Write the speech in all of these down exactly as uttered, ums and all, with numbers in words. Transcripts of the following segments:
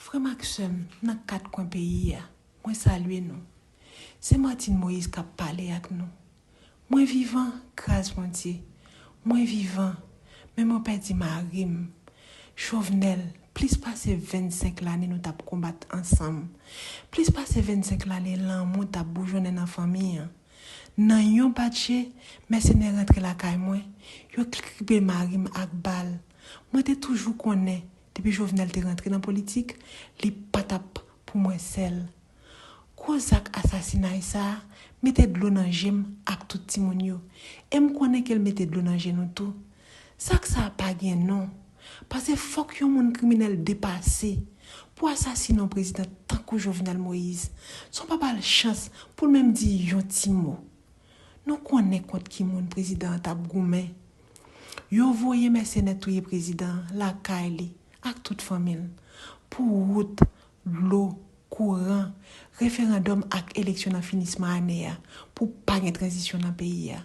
Frè m ak sè m nan kat kwen peyi a, mwen salye nou. Se Martine Moïse k ap pale ak nou. Mwen vivan, gras Bondye. Mwen vivan, men mwen pèdi mari m. Jovenel, plis pase vennsenk lane nou t ap konbat ansanm. Plis pase vennsenk lane lanmou t ap boujonnen nan fanmi an. Nan yon batje, mèsenè rantre lakay mwen, yo kribe mari m ak bal. Mwen te toujou konnen, depi Jovenel te rantre nan politik, li pa t ap pou mwen sèl. Gwo zak asasinay sa a mete dlo nan je m ak tout timoun yo. E m konnen ke l mete dlo nan je nou tou. Zak sa a pa gen non. Paske fòk yon moun kriminèl depase pou asasine yon prezidan tankou Jovenel Moïse, san w pa ba l chans pou l menm di yon ti mo. Nou konnen kont ki moun prezidan an t ap goumen. Yo voye mèsenè touye prezidan an lakay li ak tout fanmi l pou wout, dlo, kouran, referandòm ak eleksyon nan finisman ane a pou pa gen tranzisyon nan peyi a.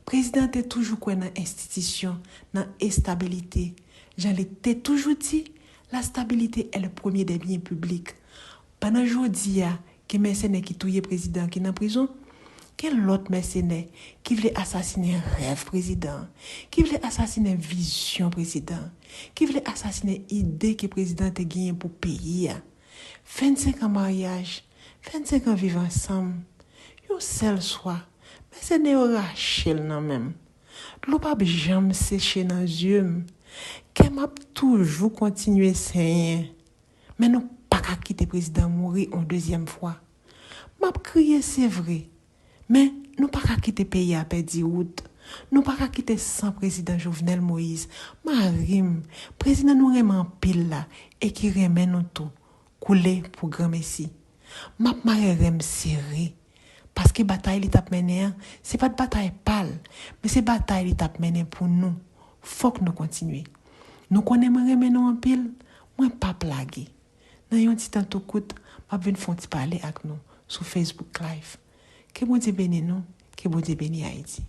Prezidan an te toujou kwè nan enstitisyon, nan estabilite. Jan li te toujou di, la stabilité est le premier des biens publics. Pandan jodi a, gen mèsenè ki touye prezidan ki nan prizon, gen lòt mèsenè ki vle asasinen rèv prezidan, ki vle asasinen vizyon prezidan, ki vle asasinen ide ke prezidan te genyen pou peyi a. Vennsenk an maryaj, vennsenk an viv ansanm. Yon sèl swa, mèsenè yo rache l nan men m. Dlo p ap janm seche nan zye m. Kè m ap toujou kontinye senyen. Men nou pa ka kite prezidan mouri yon dezyèm fwa. M ap kriye, se vre. Men nou pa ka kite peyi a pèdi wout. Nou pa ka kite san prezidan Jovenel Moïse, mari m, prezidan nou renmen anpil la e ki renmen nou tou, koule pou granmesi. M ap mare ren m sere, paske batay li t ap mennen an, se pa t batay pa l, men se batay li t ap mennen pou nou. Fòk nou kontinye. Nou konnen mwen renmen nou anpil, mwen p ap lage. Nan yon ti tan tou kout, m ap vin fè yon ti pale ak nou sou Facebook Live. Ke Bondye beni nou, ke Bondye beni Ayiti.